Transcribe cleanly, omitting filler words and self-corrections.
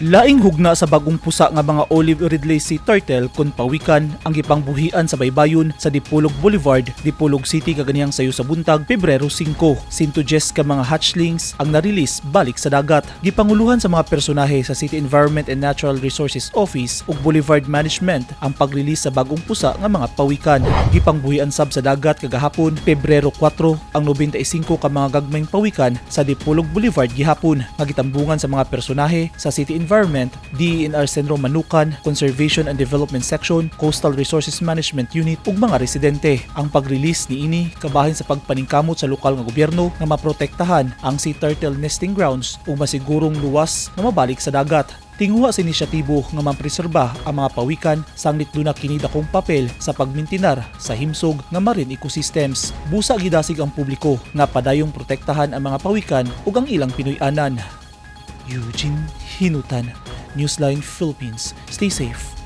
Laing hugna sa bagong pusa nga mga Olive Ridley Sea Turtle kon pawikan ang gipangbuhian sa baybayon sa Dipolog Boulevard, Dipolog City kaganihang sayo sa buntag, Pebrero 5. 110 ka mga hatchlings ang na-release balik sa dagat. Gipanguluhan sa mga personahe sa City Environment and Natural Resources Office ug Boulevard Management ang pag-release sa bagong pusa nga mga pawikan. Gipangbuhian sab sa dagat kagahapon, Pebrero 4, ang 95 ka mga gagmayng pawikan sa Dipolog Boulevard gihapon nga gitambungan sa mga personahe sa City Environment, DENR Centro Manukan, Conservation and Development Section, Coastal Resources Management Unit ug mga residente. Ang pag-release niini kabahin sa pagpaningkamot sa lokal nga gobyerno nga maprotektahan ang sea turtle nesting grounds ug masigurong luwas nga mabalik sa dagat. Tinguha sa inisyatibo nga mapreserba ang mga pawikan sanglit duna kini dakong papel sa pagmintinar sa himsog nga marine ecosystems. Busa gidasig ang publiko nga padayong protektahan ang mga pawikan ug ang ilang Pinoy-anan. Eugene Hinutan, Newsline Philippines. Stay safe.